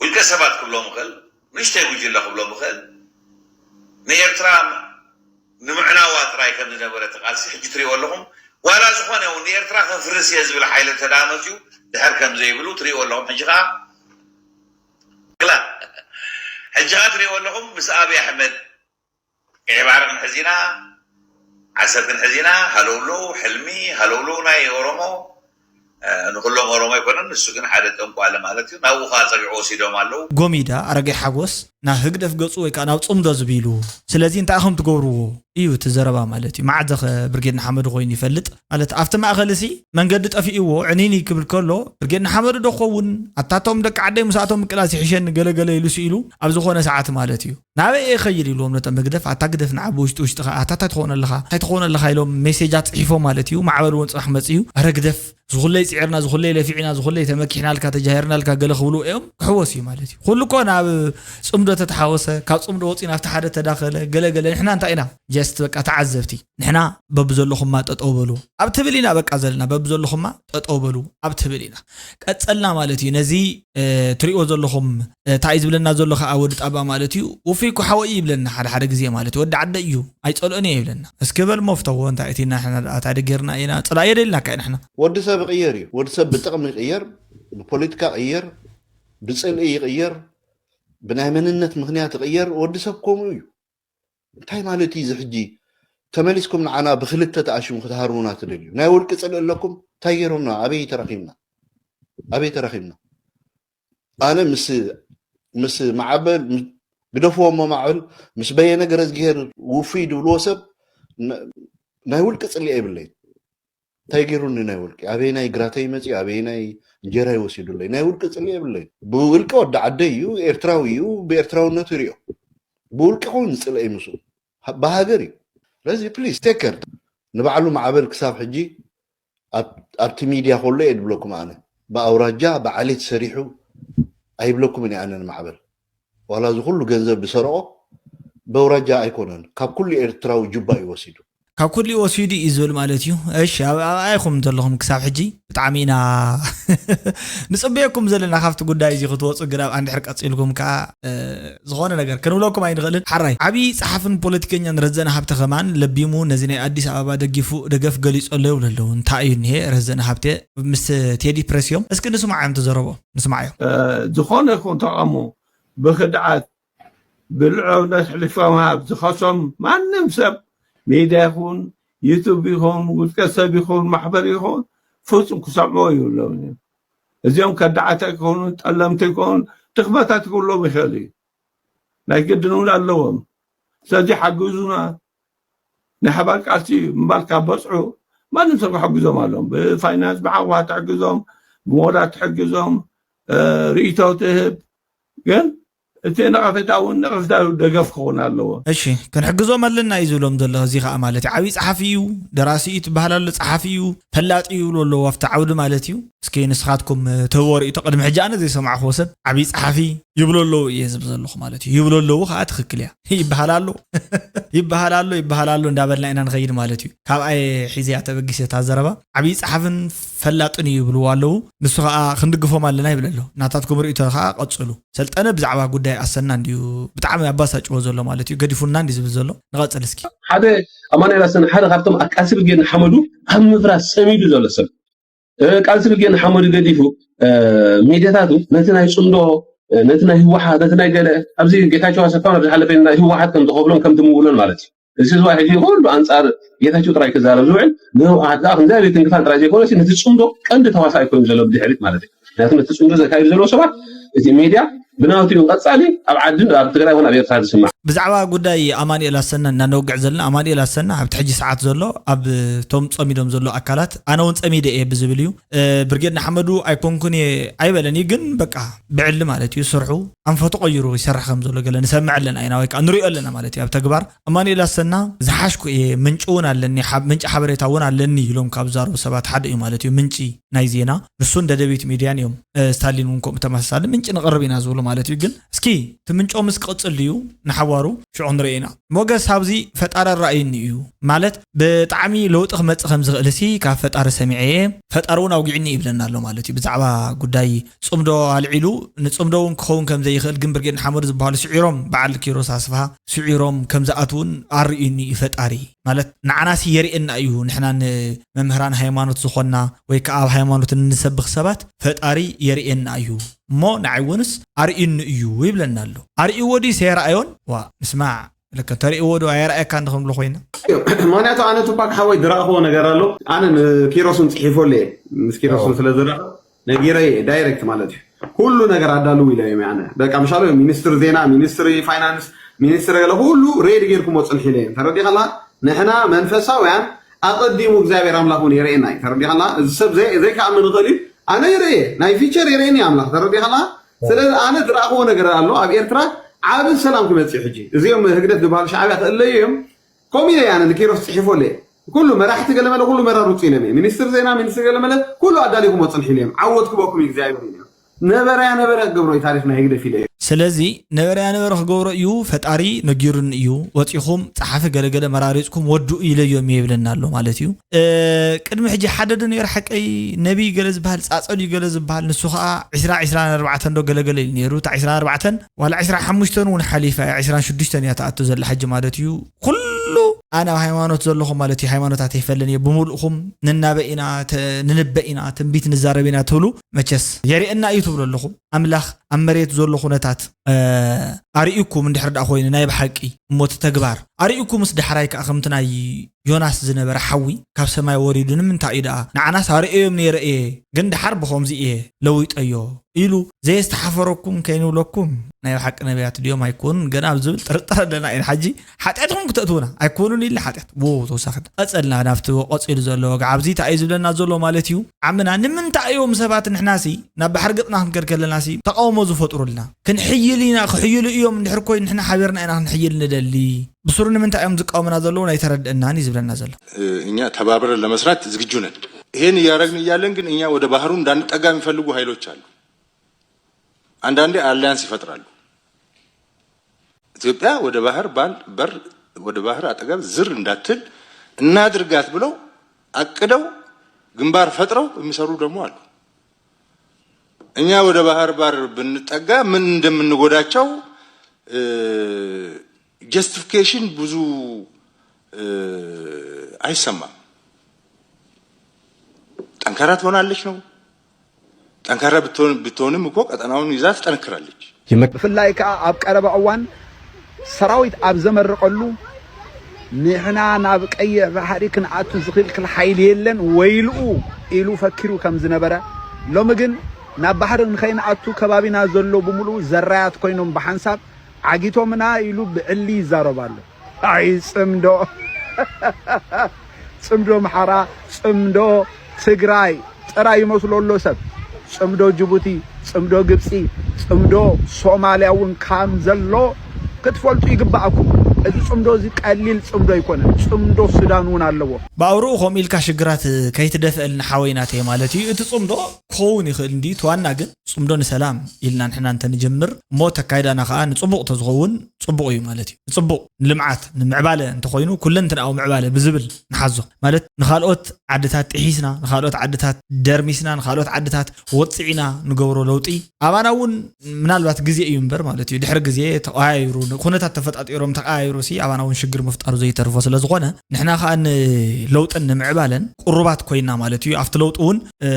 ውልቀ ሰባት ክብሎም ይኽእል፣ ንእሽተይ ጉጅለ ክብሎም ይኽእል፣ ንኤርትራ ንምዕናዋ ጥራይ ከም ዝነበረ እቲ ቃልሲ ሕጂ ትሪእዎ ኣለኹም። ዋላ ዝኾነ እውን ንኤርትራ ከፍርስ እየ ዝብል ሓይሊ እንተ ደኣ መፅዩ ድሕር ከም ዘይብሉ ትሪእዎ ኣለኹም። ሕጂ ኸዓ ሕጂ ኸዓ ትሪእዎ ኣለኹም ምስ ኣብይ ኣሕመድ ቀይ ባሕሪ ክንሕዝ ኢና፣ ዓሰብ ክንሕዝ ኢና፣ ሃለውለው ሕልሚ ሃለውለው ናይ ኦሮሞ ንኩሎም ኦሮሞ ኣይኮነን፣ ንሱ ግን ሓደ ጠንቋሊ ማለት እዩ። ናብኡ ከዓ ፀጊዑ ወሲዶም ኣለዉ። ጎሚዳ ኣረጋይ ሓጎስ ናብ ህግደፍ ገፁ ወይ ከዓ ናብ ፅምዶ ዝብሉ ስለዚ እንታይ ኢኹም ትገብርዎ እዩ እቲ ዘረባ ማለት እዩ። መዓዘኸ ብርጌድ ንሓመዱ ኮይኑ ይፈልጥ ማለት ኣብቲ ማእኸል እሲ መንገዲ ጠፊእዎ ዕኒኒ ክብል ከሎ ብርጌድ ንሓመዱ ዶ ክኸውን ኣታቶም ደቂ ዓደይ ምስኣቶም ምቅላስ ይሕሸኒ ገለገለ ኢሉ ስኢሉ ኣብ ዝኾነ ሰዓት ማለት እዩ። ናበይ እየ ኸይድ ኢልዎም ነቶም ህግደፍ ኣታ ግደፍ ንዓ ብውሽጢ ውሽጢ ኸዓ ኣታ እንታይ ትኾነልኻ እንታይ ትኾነልኻ ኢሎም ሜሴጃት ፅሒፎም ማለት እዩ። ማዕበል እውን ፅባሕ መፅዩ ኣረ ግደፍ ዝኹለይ ፅዒርና ዝኹለይ ለፊዕና ዝኹለይ ተመኪሕናልካ ተጃሂርናልካ ገለ ክብሉ እዮም ክሕወስ እዩ ማለት እዩ። ኩሉ እኮ ናብ ፅምዶ ተተሓወሰ ካብ ፅምዶ ወፂኡ ናብቲ ሓደ ተዳኸለ ገለ ገለ ንሕና እንታይ ኢና ጀስት በቃ ተዓዘብቲ ንሕና በብዘለኹማ ጠጠው በሉ ኣብ ትብል ኢና በቃ ዘለና በብዘለኹማ ጠጠው በሉ ኣብ ትብል ኢና ቀፀልና ማለት እዩ። ነዚ ትሪእዎ ዘለኹም እንታይ እዩ ዝብለና ዘሎ ከዓ ወዲ ጣባ ማለት እዩ ውፉይ እኮ ሓወይ ይብለና ሓደ ሓደ ግዜ ማለት እዩ ወዲ ዓደይ እዩ ኣይፀልኦን እየ ይብለና እስኪ በል ሞ ፍተዎ እንታይ እቲ ንሕና ደኣ ታደ ጌርና ኢና ፅላእ የደልና ካይ ንሕና ወዲ ሰብ ይቕየር እዩ ወዲ ሰብ ብጥቕሚ ይቕየር ብፖለቲካ ይቕየር ብፅልኢ ይቕየር ብናይ መንነት ምኽንያት ይቕየር ወዲ ሰብ ከምኡ እዩ እንታይ ማለት እዩ እዚ ሕጂ ተመሊስኩም ንዓና ብክልተ ተኣሽሙ ክትሃርሙና ትደልዩ ናይ ውልቂ ፅልኢ ኣለኩም እንታይ ገይሮምና ኣበይ ተራኺብና ኣበይ ተራኺብና ኣነ ምስ ምስ ማዕበል ግደፍዎ እሞ ማዕበል ምስ በየነ ገረዝግሄር ውፉይ ድብልዎ ሰብ ናይ ውልቂ ፅልኢ የብለይን እንታይ ገይሩኒ ናይ ውልቂ ኣበየናይ ግራተይ መፅዩ ኣበየናይ እንጀራይ ወሲዱለይ ናይ ውልቂ ፅልኢ የብለይን ብውልቂ ወዲ ዓደይ እዩ ኤርትራዊ እዩ ብኤርትራውነቱ ይሪኦ ብውልቂ ኹን ዝፅልኢ ምስኡ ብሃገር እዩ ስለዚ please take care ንባዕሉ ማዕበል ክሳብ ሕጂ ኣብቲ ሚድያ ከሎ እየ ድብለኩም ኣነ ብኣውራጃ ብዓሌት ሰሪሑ ኣይብለኩምን እየ ኣነ ንማዕበል ዋላ እዚ ኩሉ ገንዘብ ዝሰረቆ በውራጃ ኣይኮነን ካብ ኩሉ ኤርትራዊ ጁባ እዩ ወሲዱ ካብ ኩሊኡ ወሲዱ እዩ ዝብል ማለት እዩ። እሺ ኣብኣ ኢኹም ዘለኹም ክሳብ ሕጂ ብጣዕሚ ኢና ንፅበየኩም ዘለና ካብቲ ጉዳይ እዚ ክትወፁ ግን ኣብኣ እንድሕር ቀፂልኩም ከዓ ዝኾነ ነገር ክንብለኩም ኣይንኽእልን። ሓራይ ዓብዪ ፀሓፍን ፖለቲከኛን ረዘነ ሃብተ ከማን ለቢሙ ነዚ ናይ ኣዲስ ኣበባ ደጊፉ ደገፍ ገሊፁ ኣሎ ይብሉ ኣለዉ። እንታይ እዩ እኒሄ ረዘነ ሃብተ ምስ ቴዲ ፕረስ እዮም። እስኪ ንስማዓዮም ተዘረቦ ንስማዓዮ። ዝኾነ ይኹን ተቓውሞ ብኽድዓት ብልዑላውነት ኣሕሊፍካ ምሃብ ዝኸሶም ማንም ሰብ ሚድያ ይኹን ዩቱብ ይኹን ውልቀ ሰብ ይኹን ማሕበር ይኹን ፍፁም ክሰምዕዎ ይብሎም እዮም። እዚኦም ከዳዓት ኣይኮኑን፣ ጠለምቲ ኣይኮኑን፣ ድኽመታት ክብሎም ይኽእል እዩ። ናይ ግድን እውን ኣለዎም። ስለዚ ሓግዙና፣ ናይ ሓባር ቃልሲ ምባል ካብ በፅሑ ማንም ሰብ ክሕግዞም ኣለዎም። ብፋይናንስ ብዓዋ ትሕግዞም፣ ብሞራል ትሕግዞም፣ እ፣ ርእይቶ ትህብ። ግን እቲ ነቐፌታ እውን ነቐፌታ ደገፍ ክኸውን ኣለዎ። እሺ፣ ክንሕግዞም ኣለና እዩ ዝብሎም ዘሎ። እዚ ከዓ ማለት እዩ፣ ዓብዪ ጸሓፊ እዩ፣ ደራሲ እዩ ትበሃል ኣሎ፣ ጸሓፊ እዩ፣ ፈላጥ እዩ ይብሉ ኣለዉ ኣብቲ ዓውዲ ማለት እዩ። እስኪ ንስኻትኩም፣ እ፣ ትህቦ ርእይቶ፣ ቅድሚ ሕጂ ኣነ ዘይሰማዕክዎ ሰብ ዓብዪ ጸሓፊ ይብሉ ኣለዉ እየ ዝብል ዘለኹ ማለት እዩ። ይብሉ ኣለዉ ከዓ ትኽክል እያ። ይበሃል ኣሎ፣ ይበሃል ኣሎ፣ ይበሃል ኣሎ እንዳበልና ኢና ንኸይድ ማለት እዩ። ካብኣይ ሒዘያ ተበጊሰ እታ ዘረባ። ዓብዪ ጸሓፍን ፈላጥን እዩ ይብልዎ ኣለዉ። ንሱ ከዓ ክንድግፎም ኣለና ይብል ኣሎ። ናታትኩም ርእይቶ ከዓ ቀጽሉ። ሰልጠነ ብዛዕባ ጉዳይ ኣሰና እንድዩ ብጣዕሚ ኣባሳጭዎ ዘሎ ማለት እዩ። ገዲፉና እንዲ ዝብል ዘሎ። ንቐጽል እስኪ። ሓደ ኣማኑኤል ኣሰና ሓደ ካብቶም ኣብ ቃልሲ ብርጌድ ንሓመዱ ኣብ ምፍራስ ጸሚዱ ዘሎ ሰብ። እ፣ ቃልሲ ብርጌድ ንሓመዱ ገዲፉ፣ እ፣ ሚድያታቱ ነቲ ናይ ጽምዶ፣ እ፣ ነቲ ናይ ህወሓት፣ ነቲ ናይ ገለ፣ ኣብዚ ጌታቸው ኣሰፋ ኣብ ዝሓለፈ ናይ ህወሓት ከም ዝኸፍሎን ከም ዝምውሎን ማለት እዩ። እዚ ህዝባዊ ሕጂ ኩሉ ኣንጻር ጌታቸው ጥራይ ክዛረብ ዝውዕል፣ ንህወሓት ከዓ ክንዛብ ትንክፋን ጥራይ ዘይኮነሲ ነቲ ጽምዶ ቀንዲ ተዋሳኢ ኮይኑ ዘሎ ብድሕሪት ማለት እዩ። ምክንያቱ ነቲ ጽምዶ ዘካይዱ ዘለዉ ሰባት እቲ ሚድያ ብናቱ እዩ ቀጻሊ ኣብ ዓድን ኣብ ትግራይ እውን ኣብ ኤርትራ ዝስማዕ። ብዛዕባ ጉዳይ ኣማኑኤል ኣሰና እናነውግዕ ዘለና፣ ኣማኑኤል ኣሰና ኣብቲ ሕጂ ሰዓት ዘሎ ኣብ እቶም ጸሚዶም ዘሎ ኣካላት ኣነ እውን ጸሚደ እየ ብዝብል እዩ። እ፣ ብርጌድ ንሓመዱ ኣይኮንኩን እየ ኣይበለን እዩ፣ ግን በቃ ብዕሊ ማለት እዩ ስርሑ ኣንፈቱ ቀይሩ ይሰርሕ ከም ዘሎ ገለ ንሰምዕ ኣለና ኢና ወይ ከዓ ንሪኦ ኣለና ማለት እዩ ኣብ ተግባር። ኣማኑኤል ኣሰና ዝሓሽኩ እየ፣ ምንጪ እውን ኣለኒ፣ ሓብ-፣ ምንጪ ሓበሬታ እውን ኣለኒ ኢሎም ካብ ዝዛረቡ ሰባት ሓደ እዩ ማለት እዩ። ምንጪ ናይ ዜና ንሱን ደደቢት ሚድያን እዮም። እ፣ ስታሊን እውን ከምኡ ተመሳሳሊ ምንጪ ንቕርብ ኢና ዝብሉ ማለት እዩ። ግን እስኪ እቲ ምንጮምስ ክቕጽል ድዩ? ንሓዋሩ ሽዑ ንርኢ ኢና። ሞገስ ኣብዚ ፈጣሪ ኣራእዩኒ እዩ ማለት ብጣዕሚ ለውጢ ክመጽእ ከም ዝኽእል ሲ ካብ ፈጣሪ ሰሚዐ እየ፣ ፈጣሪ እውን ኣውጊዕኒ ይብለና ኣሎ ማለት እዩ። ብዛዕባ ጉዳይ ጽምዶ ኣልዒሉ ንጽምዶ እውን ክኸውን ከም ዘይኽእል ግን ብርጌድ ንሓመዱ ዝበሃሉ ስዒሮም በዓል ኪሮስ ኣስፍሃ ስዒሮም ከም ዝኣትውን ኣርእዩኒ እዩ ፈጣሪ። ማለት ንዓናሲ የርእየና እዩ፣ ንሕና ንመምህራን ሃይማኖት ዝኾንና ወይ ከዓ ኣብ ሃይማኖት እንሰብኽ ሰባት ፈጣሪ የርእየና እዩ እሞ ንዓይ እውንስ ኣርእዩኒ እዩ ይብለና ኣሎ። ኣርእይዎ ድዩስ የረኣዮን? ዋ ንስማዕ ለከ ተርእይዎ ዶ ኣየረኣየካ እንድኽንብሎ ኮይና። ምክንያቱ ኣነ ቱፓክ ሓወይ ዝረኣኽዎ ነገር ኣሎ። ኣነ ንኪሮስን ጽሒፎለ እየ። ምስ ኪሮስን ስለ ዝረኣኹ ነጊረ እየ ዳይሬክት ማለት እዩ። ኩሉ ነገር ኣዳልው ኢለ እዮም ኣነ። በቃ ምሻሎ ሚኒስትሪ ዜና፣ ሚኒስትሪ ፋይናንስ፣ ሚኒስትሪ ገለ ኩሉ ሬዲ ጌርኩሞ ጽንሒ ኢለ እዮም። ተረዲኻላ? ንሕና መንፈሳውያን ኣቐዲሙ እግዚኣብሔር ኣምላኽ እውን የርእየና እዩ። ተረዲኻላ? እዚ ሰብ ዘይ-፣ ዘይከኣምን ይኽእል እዩ። ኣነ ይርእየ። ናይ ፊቸር የርእየኒ ኣምላኽ። ተረዲኻላ? ስለዚ ኣነ ዝረኣኽዎ ነገር ኣሎ። ኣብ ኤርትራ ዓቢ ሰላም ክመጽእ እዩ ሕጂ። እዚኦም ህግደፍ ዝበሃሉ ሻዕብያ ክእለዩ እዮም። ከምኡ ኢለ ኣነ ንኪሮስ ጽሒፎለ። ኩሉ መራሕቲ ገለመለ፣ ኩሉ መራር ውጽእ ኢሎም እዮም። ሚኒስትር ዜና፣ ሚኒስትር ገለመለ፣ ኩሉ ኣዳሊኹሞ ጽንሒ ኢሎም እዮም። ዓወት ክበኩም እዩ እግዚኣብሔር ኢሎም እዮም። ነበረያ ነበረ ክገብሮ እዩ ታሪኽ ናይ ህግደፍ ኢለ እዮም። ስለዚ ነበረያ ነበረ ክገብሮ እዩ፣ ፈጣሪ ነጊሩኒ እዩ። ወጺኹም ጸሓፊ ገለገለ መራሪጽኩም ወድኡ ኢለዮም እየ ይብለና ኣሎ ማለት እዩ። እ፣ ቅድሚ ሕጂ ሓደ ዶ ነይሩ ሓቀይ ነቢይ ገለ ዝበሃል፣ ጻጸ ድዩ ገለ ዝበሃል፣ ንሱ ኸኣ ዕስራ፣ ዕስራን ኣርባዕተን ዶ ገለገለ ኢሉ ነይሩ። እታ ዕስራን ኣርባዕተን ዋላ ዕስራን ሓሙሽተን እውን ሓሊፋ እያ፣ ዕስራን ሽዱሽተን እያ ትኣቱ ዘላ ሕጂ ማለት እዩ። ኩሉ ኣነ ኣብ ሃይማኖት ዘለኹም ማለት እዩ፣ ሃይማኖታት ኣይፈልን እየ፣ ብምሉእኹም ንናበ ኢና፣ ተ-፣ ንንበ ኢና፣ ትንቢት ንዛረብ ኢና ትብሉ፣ መቸስ የርእየና እዩ ትብሉ ኣለኹም። ኣምላኽ ኣብ መሬት ዘሎ ኩነታት፣ እ፣ ኣርእዩኩም እንድሕር ደኣ ኮይኑ ናይ ብሓቂ እሞ እቲ ተግባር ኣርእዩኩምስ ዳሕራይ ከኣ ከምቲ ናይ ዮናስ ዝነበረ ሓዊ ካብ ሰማይ ወሪዱ ንምንታይ እዩ ደኣ? ንዓናስ ኣርእዮም ነይረ እየ፣ ግን ደሓር ብኸምዚ እየ ለዊጠዮ ኢሉ ዘየስተሓፈረኩም ከይንብለኩም፣ ናይ ብሓቂ ነቢያት ድዮም ኣይኮኑን ገና ኣብ ዝብል ጥርጥር ኣለና ኢና። ሕጂ ሓጢኣትኩም ክተእትውና ኣይኮኑን ኢልና ሓጢኣት። ዎ፣ ተወሳኺ ቀጸልና ናብቲ ቀጺሉ ዘሎ ወግዒ ኣብዚ እንታይ እዩ ዝብለና ዘሎ ማለት እዩ? ዓምና ንምንታይ እዮም ሰባት ንሕናሲ ናብ ባሕሪ ገጽና ክንከድ ከለናሲ ተቃውሞ ዝፈጥሩልና? ክንሕይል ኢና፣ ክሕይሉ እዮም እንድሕር ኮይኑ ንሕና ሓቢርና ኢና ክንሕይል ንደሊ። ብስሩ ንምንታይ እዮም ዝቃወሙና ዘለዉ ኣይተረድአናን እዩ ዝብለና ዘሎ። እኛ ተባብረን ለመስራት ዝግጁ ነን። ይሄን እያደረግን እያለን ግን እኛ ወደ ባህሩ እንዳንጠጋ የሚፈልጉ ኃይሎች አሉ። አንዳንዴ አሊያንስ ይፈጥራሉ። ኢትዮጵያ ወደ ባህር ባል-፣ በር፣ ወደ ባህር አጠገብ ዝር እንዳትል እናድርጋት ብለው አቅደው ግንባር ፈጥረው የሚሰሩ ደግሞ አሉ። እኛ ወደ ባህር በር ብንጠጋ ምን እንደምንጎዳቸው፣ እ፣ ጀስቲፊኬሽን ብዙ፣ እ፣ አይሰማም። ጠንካራ ትሆናለች ነው። ጠንካራ ብትሆን-፣ ብትሆንም እኮ ቀጠናውን ይዛ ትጠነክራለች። ብፍላይ ከኣ ኣብ ቀረባ እዋን ሰራዊት ኣብ ዘመረቐሉ፣ "ንሕና ናብ ቀይሕ ባሕሪ ክንኣቱ ዝኽልክል ሓይሊ የለን፣ ወይልኡ" ኢሉ ፈኪሩ ከም ዝነበረ፣ ሎሚ ግን ናብ ባሕሪ ንኸይንኣቱ ከባቢና ዘሎ ብምሉኡ ዘራያት ኮይኖም ብሓንሳብ ዓጊቶምና ኢሉ ብዕሊ ይዛረብ ኣሎ። ኣይ ጽምዶ፣ ጽምዶ ኣምሓራ፣ ጽምዶ ትግራይ ጥራይ ይመስሎ ኣሎ ሰብ። ጽምዶ ጅቡቲ፣ ጽምዶ ግብጺ፣ ጽምዶ ሶማልያ እውን ከም ዘሎ ክትፈልጡ ይግባኣኩም። እዚ ጽምዶ እዚ ቀሊል ጽምዶ ኣይኮነን። ጽምዶ ሱዳን እውን ኣለዎ። ብኣውርኡ ከምኡ ኢልካ ሽግራት ከይትደፍአልና ሓወይ ናተይ ማለት እዩ። እቲ ጽምዶ ክኸውን ይኽእል እንዲ፣ እቲ ዋና ግን ጽምዶ ንሰላም ኢልና ንሕና እንተንጀምር እሞ ተካይዳና ከኣ ንጽቡቕ ተዝኸውን ጽቡቕ እዩ ማለት እዩ። ንጽቡቕ፣ ንልምዓት፣ ንምዕባለ እንተኾይኑ ኩለንትናዊ ምዕባለ ብዝብል ንሓዞ። ማለት ንኻልኦት ዓድታት ጥሒስና፣ ንኻልኦት ዓድታት ደርሚስና፣ ንኻልኦት ዓድታት ወጽዒና ንገብሮ ለውጢ ኣባና እውን ምናልባት ግዜ እዩ እምበር ማለት እዩ። ድሕሪ ግዜ ተቐያይሩ፣ ኩነታት ተፈጣጢሮም ተቐያይሩ ሲ ኣባና እውን ሽግር ምፍጣሩ ዘይተርፎ ስለ ዝኾነ ንሕና ከኣ ንለውጥን ንምዕባለን ቅሩባት ኮይና ማለት እዩ። ኣብቲ ለውጢ እውን፣ እ፣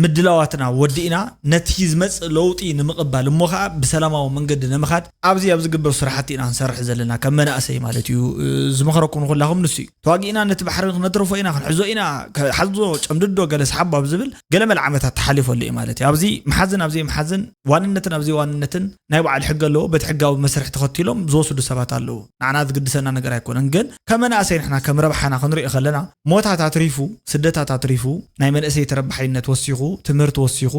ምድላዋትና ወዲእና ነቲ ዝመጽእ ለውጢ ንምቕባል እሞ ከኣ ብሰላማዊ መንገዲ ንምኻድ ኣብዚ ኣብ ዝግበር ስራሕቲ ኢና ክንሰርሕ ዘለና ከም መናእሰይ ማለት እዩ። እ፣ ዝመኽረኩም ንኹላኹም ንሱ እዩ። ተዋጊእና ነቲ ባሕሪ ክነትርፎ ኢና፣ ክንሕዞ ኢና፣ ከ-፣ ሓዞ፣ ጨምድዶ፣ ገለ ስሓቦ ኣብ ዝብል ገለ መለ ዓመታት ተሓሊፈሉ እዩ ማለት እዩ። ኣብዚ መሓዝን፣ ኣብዚ መሓዝን፣ ዋንነትን ኣብዚ ዋንነትን ናይ ባዕሉ ሕጊ ኣለዎ። በቲ ሕጋዊ መስርሕ ተኸቲሎም ዝወስዱ ሰባት ኣለዉ። ንዓና ዝግድሰና ነገር ኣይኮነን። ግን ከም መናእሰይ ንሕና ከም ረብሓና ክንሪኦ ከለና ሞታት ኣትሪፉ፣ ስደታት ኣትሪፉ፣ ናይ መንእሰይ ተረባሓይነት ወሲኹ፣ ትምህርቲ ወሲኹ፣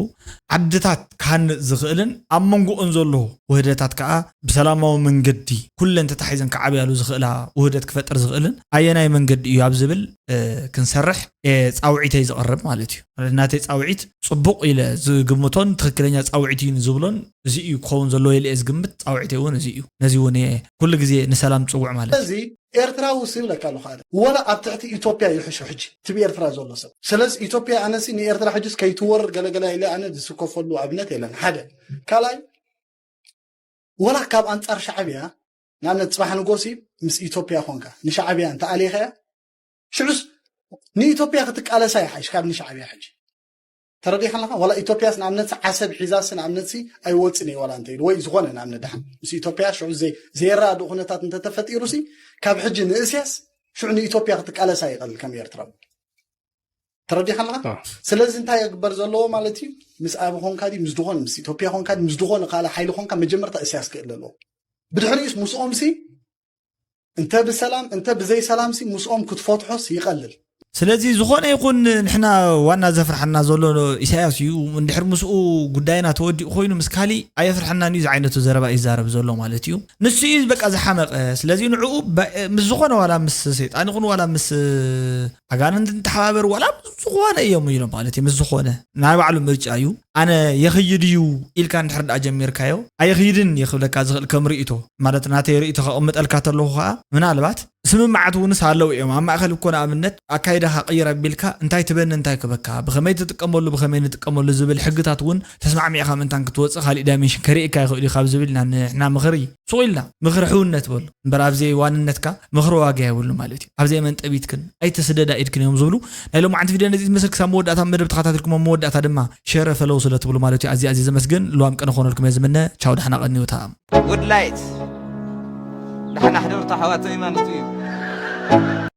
ዓድታት ክሃንጽ ዝኽእልን ኣብ መንጎኦን ዘሎ ውህደታት ከኣ ብሰላማዊ መንገዲ ኩለን ተታሒዘን ክዓብያሉ ዝኽእላ ውህደት ክፈጥር ዝኽእልን ኣየናይ መንገዲ እዩ ኣብ ዝብል፣ እ፣ ክንሰርሕ እየ ጻውዒተይ ዘቕርብ ማለት እዩ። ናተይ ጻውዒት ጽቡቕ ኢለ ዝግምቶን ትኽክለኛ ጻውዒት እዩ ዝብሎን እዚ እዩ ክኸውን ዘለዎ ኢለ እየ ዝግምት። ጻውዒተይ እውን እዚ እዩ። ነዚ እውን እየ ኩሉ ግዜ ንሰላም ዝጽውዕ ማለት እዩ። እዚ ኤርትራዊ ሲ ይብለካ ኣለኹ ኣነ። ወላ ኣብ ትሕቲ ኢትዮጵያ ይሕሹ ሕጂ፣ እቲ ብኤርትራ ዘሎ ሰብ። ስለዚ ኢትዮጵያ ኣነ ሲ ንኤርትራ ሕጂስ ከይትወርር ገለገለ ኢለ ኣነ ዝስከፈሉ ኣብነት የለን። ሓደ። ካልኣይ፣ ወላ ካብ ኣንጻር ሻዕብያ፣ ንኣብነት ጽባሕ ንጎሲ ምስ ኢትዮጵያ ኾንካ፣ ንሻዕብያ እንተ ኣሊኻያ፣ ሽዑስ ንኢትዮጵያ ክትቃለሳ ይሓይሽ ካብ ንሻዕብያ ሕጂ። ተረዲኻ ኣለኻ? ዋላ ኢትዮጵያስ ንኣብነት ዓሰብ ሒዛስ ንኣብነት ሲ ኣይወጽን እየ ዋላ እንተኢሉ፣ ወይ ዝኾነ ንኣብነት ደሓን ምስ ኢትዮጵያ ሽዑ ዘይ-፣ ዘየረዳድእ ኩነታት እንተተፈጢሩ ሲ ካብ ሕጂ ንእስያስ ሽዑ ንኢትዮጵያ ክትቃለሳ ይቐልል ከም ኤርትራዊ። ተረዲኻ ኣለኻ? ኣዎ። ስለዚ እንታይ ክግበር ዘለዎ ማለት እዩ? ምስ ኣቢ ኾንካ ድዩ፣ ምስ ዝኾነ፣ ምስ ኢትዮጵያ ኾንካ ድዩ፣ ምስ ዝኾነ ካልእ ሓይሊ ኾንካ መጀመርታ እስያስ ክእለ ኣለዎ። ብድሕሪኡስ ምስኦም ሲ እንተ ብሰላም እንተ ብዘይ ሰላም ሲ ምስኦም ክትፈትሖስ ይቐልል። ስለዚ ዝኾነ ይኹን ንሕና ዋና ዘፍርሓና ዘሎ ኢሳያስ እዩ። እንድሕር ምስኡ ጉዳይና ተወዲኡ ኮይኑ ምስ ካሊእ ኣየፍርሐናን እዩ ዝዓይነቱ ዘረባ እዩ ዝዛረብ ዘሎ ማለት እዩ። ንሱ እዩ በቃ ዝሓመቐ። ስለዚ ንዕኡ በ-፣ ምስ ዝኾነ ዋላ ምስ ሰይጣን ይኹን ዋላ ምስ ኣጋንንት ንተሓባበር ዋላ ምስ ዝኾነ እዮም ኢሎም ማለት እዩ። ምስ ዝኾነ ናይ ባዕሉ ምርጫ እዩ። ኣነ የኽይድ እዩ ኢልካ እንድሕር ደኣ ጀሚርካዮ፣ ኣየኽይድን እየ ክብለካ ዝኽእል ከም ርእይቶ። ማለት ናተይ ርእይቶ ከቐምጠልካ ተለኹ ኸኣ ምናልባት ስምምዓት እውንስ ኣለዉ እዮም። ኣብ ማእከል እኮ ንኣብነት ኣካይዳኻ ቅይር ኣቢልካ እንታይ ትበኒ እንታይ ክበካ፣ ብኸመይ ትጥቀመሉ ብኸመይ ንጥቀመሉ ዝብል ሕግታት እውን ተስማዕሚዕካ ምእንታን ክትወጽእ ካሊእ ዳይሜንሽን ከርእየካ ይኽእል እዩ ካብ ዝብል ኢና ንሕና ምኽሪ ሱቕ ኢልና ምኽሪ ሕውነት በሉ። እምበር ኣብ ዘይዋንነትካ ምኽሪ ዋጋ የብሉ ማለት እዩ። ኣብ ዘይመንጠቢትክን ኣይተስደዳ ኢድክን እዮም ዝብሉ። ናይ ሎማዓንቲ ቪድዮ ነዚ ትመስል። ክሳብ መወዳእታ መደብ ተኸታተልኩም ኣብ መወዳእታ ድማ ሸረ ፈለው ስለ ትብሉ ማለት እዩ። ኣዝየ ኣዝየ ዘመስግን። ልዋም ቅነ ክኾነልኩም እየ ዝምነ። ቻው፣ ደሕና ቀንዩ። ተኣም። ጉድ ላይት። ደሕና ሕደሩ ኣሕዋተይ ማለት እዩ።